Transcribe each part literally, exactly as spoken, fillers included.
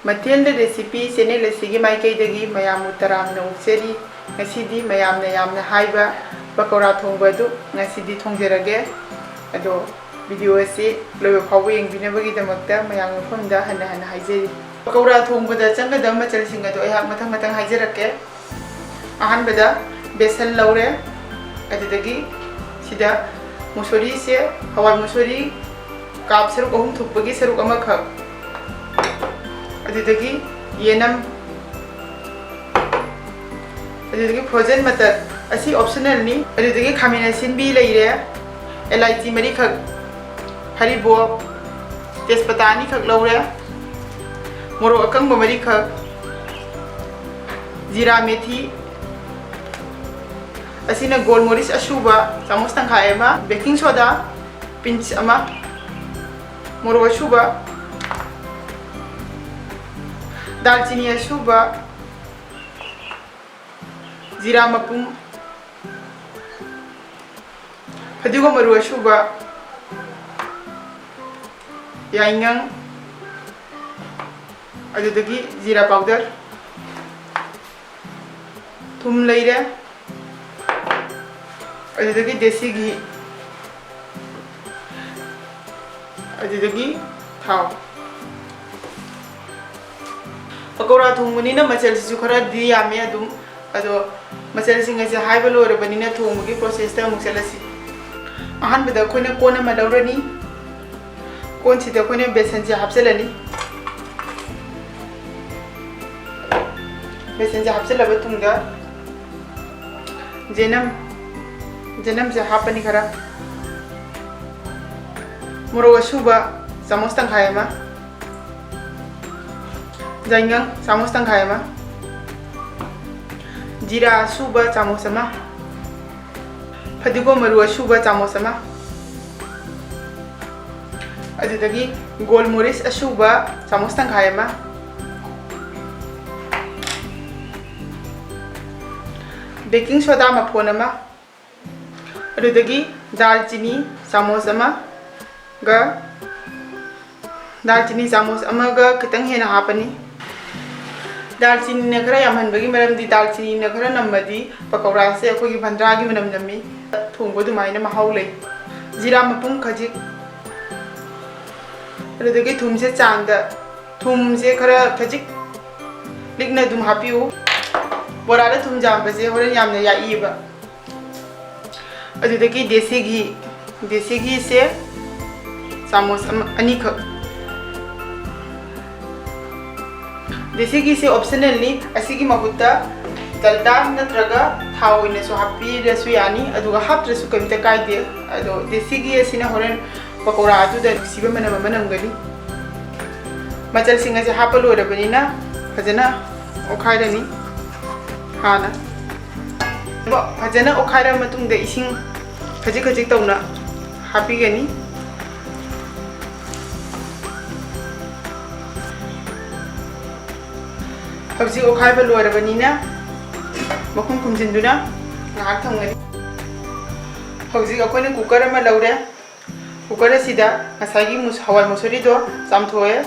ꯃꯊꯦꯜꯗ recipe channel ꯑꯁꯤꯒꯤ ꯃꯥꯏꯀꯩꯗꯒꯤ ꯃꯌꯥꯝꯕꯨ ꯇꯔꯥꯝꯅ ꯑꯣꯛꯆꯔꯤ꯫ ꯉꯁꯤꯗꯤ ꯃꯌꯥꯝꯅ ꯌꯥꯝꯅ ꯍꯥꯏꯕ ꯄꯀꯧꯔꯥ ꯊꯣꯡꯕ ꯑꯗꯨ ꯉꯁꯤꯗꯤ ꯊꯣꯡꯖꯔꯒꯦ꯫ ꯑꯗꯣ ꯚꯤꯗꯤꯑꯣ ꯑꯁꯤ ꯂꯣꯏꯕ ꯐꯥꯎꯕ ꯌꯦꯡꯕꯤꯅꯕꯒꯤꯗꯃꯛꯇ ꯃꯌꯥꯝꯒꯤ ꯃꯐꯝꯗ ꯍꯟꯅ ꯍꯟꯅ ꯍꯥꯏꯖꯔꯤ꯫ ꯄꯀꯧꯔꯥ ꯊꯣꯡꯕꯗ ꯆꯪꯒꯗꯕ ꯃꯆꯜꯁꯤꯡ ꯑꯗꯨ ꯑꯩꯍꯥꯛ ꯃꯊꯪ ꯃꯊꯪ ꯍꯥꯏꯖꯔꯛꯀꯦ꯫ ꯑꯍꯥꯟꯕꯗ ꯕꯦꯁꯟ ꯂꯧꯔꯦ, ꯑꯗꯨꯗꯒꯤ ꯁꯤꯗ ꯃꯨꯁꯣꯔꯤꯁꯦ, ꯍꯋꯥꯏ ꯃꯨꯁꯣꯔꯤ ꯀꯥꯞ ꯁꯔꯨꯛ ꯑꯍꯨꯝ ꯊꯣꯛꯄꯒꯤ ꯁꯔꯨꯛ ꯑꯃꯈꯛ, ꯑꯗꯨꯗꯒꯤ ꯌꯦꯅꯝ, ꯑꯗꯨꯗꯒꯤ frozen ꯃꯇꯠ, ꯑꯁꯤ optional ꯅꯤ꯫ ꯑꯗꯨꯗꯒꯤ ꯈꯥꯃꯦꯟ ꯑꯁꯤꯟꯕꯤ ꯂꯩꯔꯦ, ꯑꯦꯂꯥꯏꯆꯤ ꯃꯔꯤꯈꯛ, ꯍꯔꯤꯕꯣꯞ, ꯇꯦꯖꯄꯇꯥ ꯑꯅꯤꯈꯛ ꯂꯧꯔꯦ, ꯃꯣꯔꯣꯛ ꯑꯀꯪꯕ ꯃꯔꯤꯈꯛ, ꯖꯤꯔꯥ ꯃꯦꯊꯤ, ꯑꯁꯤꯅ ꯒꯣꯜ ꯃꯣꯔꯤꯁ ꯑꯁꯨꯕ ꯆꯥꯃꯁ ꯇꯪꯈꯥꯏ ꯑꯃ, ꯕꯦꯀꯤꯡ ꯁꯣꯗꯥ ꯄꯤꯟꯆ ꯑꯃ, ꯃꯣꯔꯣꯛ ꯑꯁꯨꯕ, ꯗꯥꯜꯆꯤꯅꯤ ꯑꯁꯨꯕ, ꯖꯤꯔꯥ ꯃꯄꯨꯝ, ꯐꯗꯤꯒꯣꯝ ꯃꯔꯨ ꯑꯁꯨꯕ, ꯌꯥꯏꯉꯪ, ꯑꯗꯨꯗꯒꯤ ꯖꯤꯔꯥ powder, ꯊꯨꯝ ꯂꯩꯔꯦ, ꯑꯗꯨꯗꯒꯤ ꯗꯦꯁꯤ ꯘꯤ, ꯑꯗꯨꯗꯒꯤ ꯊꯥꯎ꯫ ꯄꯀꯧꯔꯥ ꯊꯣꯡꯕꯅꯤꯅ ꯃꯆꯜꯁꯤꯁꯨ ꯈꯔꯗꯤ ꯌꯥꯝꯃꯦ ꯑꯗꯨꯝ꯫ ꯑꯗꯣ ꯃꯆꯜꯁꯤꯡ ꯑꯁꯦ ꯍꯥꯏꯕ ꯂꯣꯏꯔꯕꯅꯤꯅ ꯊꯣꯡꯕꯒꯤ process ꯇ ꯑꯃꯨꯛ ꯆꯠꯂꯁꯤ꯫ ꯑꯍꯥꯟꯕꯗ ꯑꯩꯈꯣꯏꯅ ꯀꯣꯟ ꯑꯃ ꯂꯧꯔꯅꯤ꯫ ꯀꯣꯟꯁꯤꯗ ꯑꯩꯈꯣꯏꯅ ꯕꯦꯁꯟꯁꯦ ꯍꯥꯞꯆꯤꯜꯂꯅꯤ꯫ ꯕꯦꯁꯟꯁꯦ ꯍꯥꯞꯆꯤꯜꯂꯕ ꯇꯨꯡꯗ ꯖꯦꯅꯝ, ꯖꯦꯅꯝꯁꯦ ꯍꯥꯞꯄꯅꯤ ꯈꯔ꯫ ꯃꯣꯔꯣꯛ ꯑꯁꯨꯕ ꯆꯥꯃꯁ ꯇꯪꯈꯥꯏ ꯑꯃ, ꯌꯥꯏꯉꯪ ꯆꯥꯃꯁ ꯇꯪꯈꯥꯏ ꯑꯃ, ꯖꯤꯔꯥ ꯑꯁꯨꯕ ꯆꯥꯃꯁ ꯑꯃ, ꯐꯗꯤꯒꯣꯝ ꯃꯔꯨ ꯑꯁꯨꯕ ꯆꯥꯃꯁ ꯑꯃ, ꯑꯗꯨꯗꯒꯤ ꯒꯣꯜ ꯃꯣꯔꯤꯁ ꯑꯁꯨꯕ ꯆꯥꯃꯁ ꯇꯪꯈꯥꯏ ꯑꯃ, ꯕꯦꯀꯤꯡ ꯁꯣꯗꯥ ꯃꯐꯣꯟ ꯑꯃ, ꯑꯗꯨꯗꯒꯤ ꯗꯥꯜꯆꯤꯅꯤ ꯆꯥꯃꯁ ꯑꯃꯒ ꯗꯥꯜꯆꯤꯅꯤ ꯆꯥꯃꯁ ꯑꯃꯒ ꯈꯤꯇꯪ ꯍꯦꯟꯅ ꯍꯥꯞꯄꯅꯤ꯫ ꯗꯥꯜꯆꯤꯅꯤꯅ ꯈꯔ ꯌꯥꯝꯍꯟꯕꯒꯤ ꯃꯔꯝꯗꯤ ꯗꯥꯜꯆꯤꯅꯤꯅ ꯈꯔ ꯅꯝꯃꯗꯤ ꯄꯀꯧꯔꯥꯁꯦ ꯑꯩꯈꯣꯏꯒꯤ ꯕꯟꯗ꯭ꯔꯥꯒꯤ ꯃꯅꯝ ꯅꯝꯃꯤ, ꯊꯣꯡꯕ ꯑꯗꯨꯃꯥꯏꯅ ꯃꯍꯥꯎ ꯂꯩ꯫ ꯖꯤꯔꯥ ꯃꯄꯨꯝ ꯈꯖꯤꯛ, ꯑꯗꯨꯗꯒꯤ ꯊꯨꯝꯁꯦ ꯆꯥꯡꯗ, ꯊꯨꯝꯁꯦ ꯈꯔ ꯈꯖꯤꯛ ꯂꯤꯛꯅ ꯑꯗꯨꯝ ꯍꯥꯞꯄꯤꯌꯨ꯫ ꯕꯣꯔꯥꯗ ꯊꯨꯝ ꯌꯥꯝꯕꯁꯦ ꯍꯣꯔꯦꯟ ꯌꯥꯝꯅ ꯌꯥꯛꯏꯕ꯫ ꯑꯗꯨꯗꯒꯤ ꯗꯦꯁꯤ ꯘꯤ, ꯗꯦꯁꯤ ꯘꯤꯁꯦ ꯆꯥꯃꯁ ꯑꯃ, ꯑꯅꯤꯈꯛ꯫ ꯗꯦꯁꯤ ꯘꯤꯁꯦ ꯑꯣꯞꯁꯅꯦꯜꯅꯤ꯫ ꯑꯁꯤꯒꯤ ꯃꯍꯨꯠꯇ ꯗꯜꯗꯥ ꯅꯠꯇ꯭ꯔꯒ ꯊꯥꯎ ꯑꯣꯏꯅꯁꯨ ꯍꯥꯞꯄꯤꯔꯁꯨ ꯌꯥꯅꯤ, ꯑꯗꯨꯒ ꯍꯥꯞꯇ꯭ꯔꯁꯨ ꯀꯔꯤꯝꯇ ꯀꯥꯏꯗꯦ꯫ ꯑꯗꯣ ꯗꯦꯁꯤ ꯘꯤ ꯑꯁꯤꯅ ꯍꯣꯔꯦꯟ ꯄꯀꯧꯔꯥ ꯑꯗꯨꯗ ꯅꯨꯡꯁꯤꯕ ꯃꯅꯝ ꯑꯃ ꯅꯝꯒꯅꯤ꯫ ꯃꯆꯜꯁꯤꯡ ꯑꯁꯦ ꯍꯥꯞꯄ ꯂꯣꯏꯔꯕꯅꯤꯅ ꯐꯖꯅ ꯑꯣꯠꯈꯥꯏꯔꯅꯤ꯫ ꯍꯥꯟꯅ ꯐꯖꯅ ꯑꯣꯠꯈꯥꯏꯔꯕ ꯃꯇꯨꯡꯗ ꯏꯁꯤꯡ ꯈꯖꯤꯛ ꯈꯖꯤꯛ ꯇꯧꯅ ꯍꯥꯞꯄꯤꯒꯅꯤ꯫ ꯍꯧꯖꯤꯛ ꯑꯣꯠꯈꯥꯏꯕ ꯂꯣꯏꯔꯕꯅꯤꯅ ꯃꯈꯨꯝ ꯈꯨꯝꯖꯤꯟꯗꯨꯅ ꯉꯥꯏꯍꯥꯛ ꯊꯝꯒꯅꯤ꯫ ꯍꯧꯖꯤꯛ ꯑꯩꯈꯣꯏꯅ ꯀꯨꯀꯔ ꯑꯃ ꯂꯧꯔꯦ꯫ ꯀꯨꯀꯔ ꯑꯁꯤꯗ ꯉꯁꯥꯏꯒꯤ ꯃꯨꯁ-, ꯍꯋꯥꯏ ꯃꯨꯁꯣꯔꯤꯗꯣ ꯆꯥꯝꯊꯣꯛꯑꯦ꯫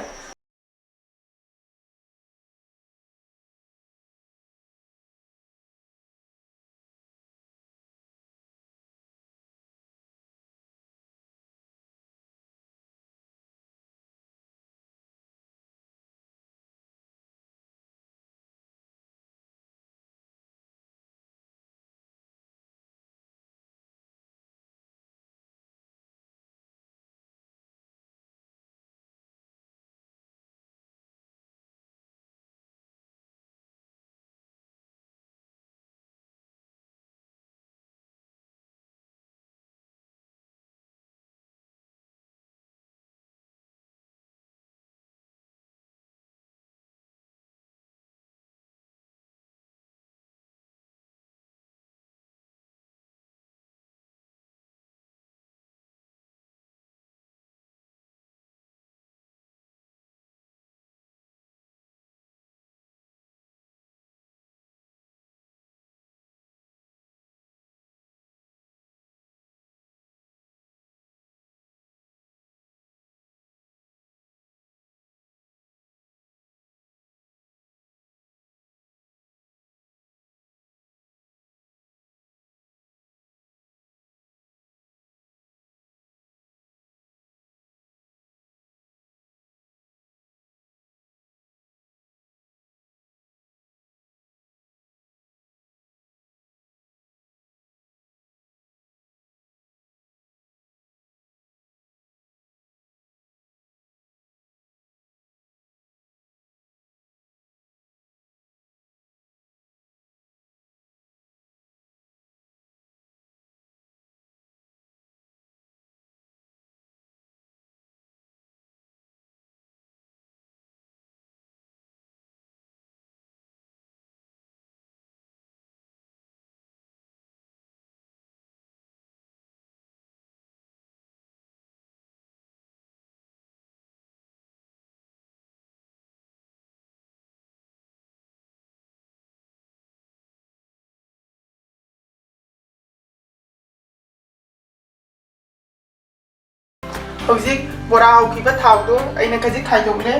ꯍꯧꯖꯤꯛ ꯕꯣꯔꯥ ꯍꯧꯈꯤꯕ ꯊꯥꯎꯗꯣ ꯑꯩꯅ ꯈꯖꯤꯛ ꯈꯥꯏꯗꯣꯛꯂꯦ,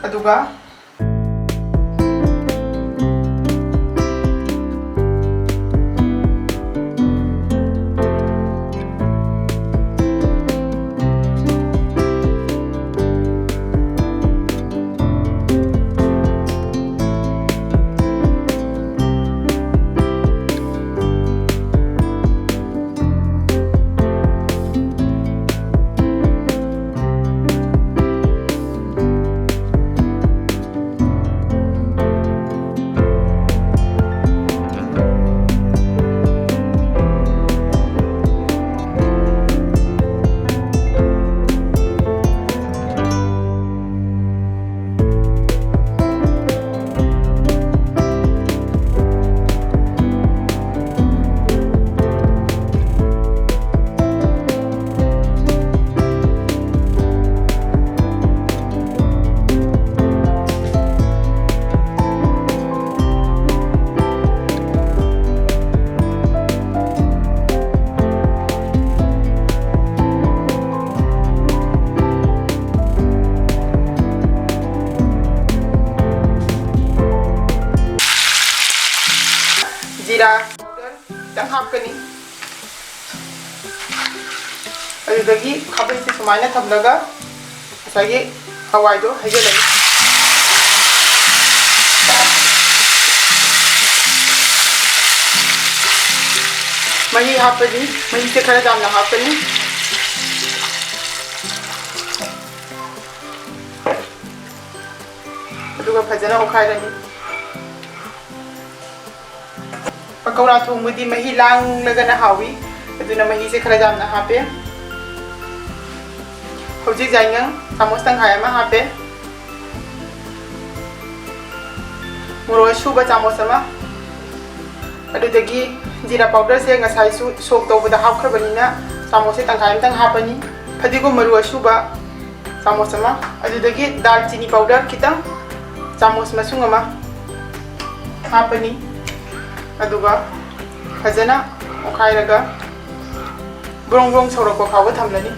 ꯑꯗꯨꯒ ꯖꯤꯔꯥ ꯄꯥꯎꯗꯔ ꯈꯤꯇꯪ ꯍꯥꯞꯀꯅꯤ꯫ ꯑꯗꯨꯗꯒꯤ ꯈꯥꯕꯩꯁꯦ ꯁꯨꯃꯥꯏꯅ ꯊꯝꯂꯒ ꯉꯁꯥꯏꯒꯤ ꯍꯋꯥꯏꯗꯣ ꯍꯩꯖꯤꯜꯂꯅꯤ꯫ ꯃꯍꯤ ꯍꯥꯞꯄꯅꯤ, ꯃꯍꯤꯁꯦ ꯈꯔ ꯌꯥꯝꯅ ꯍꯥꯞꯀꯅꯤ꯫ ꯑꯗꯨꯒ ꯐꯖꯅ ꯑꯣꯠꯈꯥꯏꯔꯅꯤ꯫ ꯄꯀꯧꯔꯥ ꯊꯣꯡꯕꯗꯤ ꯃꯍꯤ ꯂꯥꯡꯂꯒꯅ ꯍꯥꯎꯏ, ꯑꯗꯨꯅ ꯃꯍꯤꯁꯦ ꯈꯔ ꯌꯥꯝꯅ ꯍꯥꯞꯄꯦ꯫ ꯍꯧꯖꯤꯛ ꯌꯥꯏꯉꯪ ꯆꯥꯃꯁ ꯇꯪꯈꯥꯏ ꯑꯃ ꯍꯥꯞꯄꯦ꯫ ꯃꯣꯔꯣꯛ ꯑꯁꯨꯕ ꯆꯥꯃꯁ ꯑꯃ, ꯑꯗꯨꯗꯒꯤ ꯖꯤꯔꯥ ꯄꯥꯎꯗꯔꯁꯦ ꯉꯁꯥꯏꯁꯨ ꯁꯣꯛ ꯇꯧꯕꯗ ꯍꯥꯞꯈ꯭ꯔꯕꯅꯤꯅ ꯆꯥꯃꯁꯁꯦ ꯇꯪꯈꯥꯏ ꯑꯃꯇꯪ ꯍꯥꯞꯄꯅꯤ꯫ ꯐꯗꯤꯒꯣꯝ ꯃꯔꯨ ꯑꯁꯨꯕ ꯆꯥꯃꯁ ꯑꯃ, ꯑꯗꯨꯗꯒꯤ ꯗꯥꯜꯆꯤꯅꯤ ꯄꯥꯎꯗꯔ ꯈꯤꯇꯪ, ꯆꯥꯃꯁ ꯃꯁꯨꯡ ꯑꯃ ꯍꯥꯞꯄꯅꯤ꯫ ꯑꯗꯨꯒ ꯐꯖꯅ ꯑꯣꯠꯈꯥꯏꯔꯒ ꯕ꯭ꯔꯣꯡ ꯕ꯭ꯔꯣꯡ ꯁꯧꯔꯛꯄ ꯐꯥꯎꯕ ꯊꯝꯂꯅꯤ꯫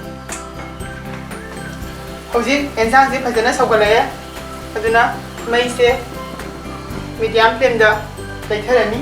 ꯍꯧꯖꯤꯛ ꯑꯦꯟꯁꯥꯡꯁꯦ ꯐꯖꯅ ꯁꯧꯒꯠꯂꯛꯑꯦ, ꯑꯗꯨꯅ ꯃꯩꯁꯦ medium flameꯗ ꯂꯩꯊꯔꯅꯤ꯫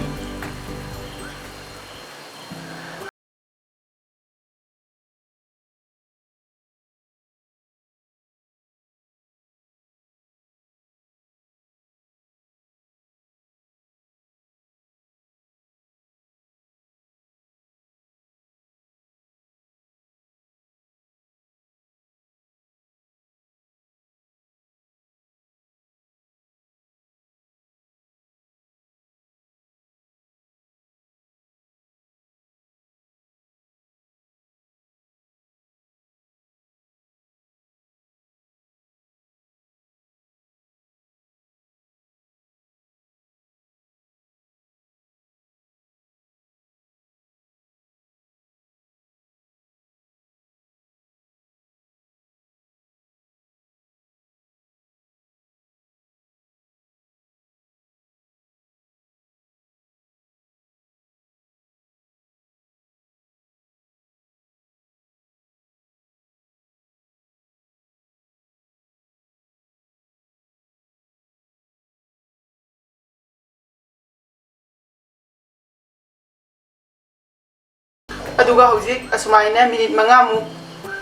ꯑꯗꯨꯒ ꯍꯧꯖꯤꯛ ꯑꯁꯨꯃꯥꯏꯅ ꯃꯤꯅꯤꯠ ꯃꯉꯥꯃꯨꯛ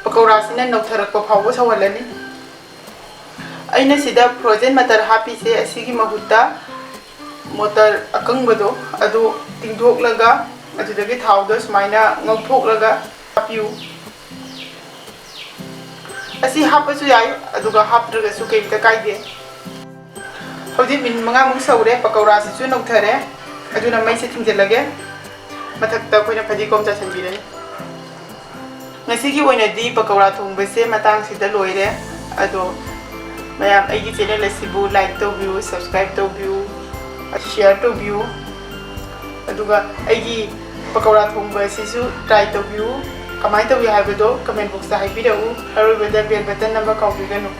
ꯄꯀꯧꯔꯥꯁꯤꯅ ꯅꯧꯊꯔꯛꯄ ꯐꯥꯎꯕ ꯁꯧꯍꯜꯂꯅꯤ꯫ ꯑꯩꯅ ꯁꯤꯗ frozen ꯃꯇꯔ ꯍꯥꯞꯄꯤꯁꯦ, ꯑꯁꯤꯒꯤ ꯃꯍꯨꯠꯇ ꯃꯇꯔ ꯑꯀꯪꯕꯗꯣ ꯑꯗꯨ ꯇꯤꯡꯊꯣꯛꯂꯒ ꯑꯗꯨꯗꯒꯤ ꯊꯥꯎꯗꯣ ꯁꯨꯃꯥꯏꯅ ꯉꯧꯊꯣꯛꯂꯒ ꯍꯥꯞꯄꯤꯌꯨ꯫ ꯑꯁꯤ ꯍꯥꯞꯄꯁꯨ ꯌꯥꯏ, ꯑꯗꯨꯒ ꯍꯥꯞꯇ꯭ꯔꯒꯁꯨ ꯀꯩꯝꯇ ꯀꯥꯏꯗꯦ꯫ ꯍꯧꯖꯤꯛ ꯃꯤꯅꯤꯠ ꯃꯉꯥꯃꯨꯛ ꯁꯧꯔꯦ, ꯄꯀꯧꯔꯥꯁꯤꯁꯨ ꯅꯧꯊꯔꯦ, ꯑꯗꯨꯅ ꯃꯩꯁꯦ ꯊꯤꯡꯖꯤꯜꯂꯒꯦ꯫ ꯃꯊꯛꯇ ꯑꯩꯈꯣꯏꯅ ꯐꯗꯤꯒꯣꯝ ꯆꯥꯏꯁꯤꯟꯕꯤꯔꯅꯤ꯫ ꯉꯁꯤꯒꯤ ꯑꯣꯏꯅꯗꯤ ꯄꯀꯧꯔꯥ ꯊꯣꯡꯕꯁꯦ ꯃꯇꯥꯡꯁꯤꯗ ꯂꯣꯏꯔꯦ꯫ ꯑꯗꯣ ꯃꯌꯥꯝ ꯑꯩꯒꯤ channel ꯑꯁꯤꯕꯨ like ꯇꯧꯕꯤꯌꯨ, subscribe ꯇꯧꯕꯤꯌꯨ, share ꯇꯧꯕꯤꯌꯨ꯫ ꯑꯗꯨꯒ ꯑꯩꯒꯤ ꯄꯀꯧꯔꯥ ꯊꯣꯡꯕ ꯑꯁꯤꯁꯨ try ꯇꯧꯕꯤꯌꯨ꯫ ꯀꯃꯥꯏꯅ ꯇꯧꯏ ꯍꯥꯏꯕꯗꯣ comment boxꯇ ꯍꯥꯏꯕꯤꯔꯛꯎ꯫ ꯑꯔꯣꯏꯕꯗ bell button ꯅꯝꯕ ꯀꯥꯎꯕꯤꯒꯅꯨ꯫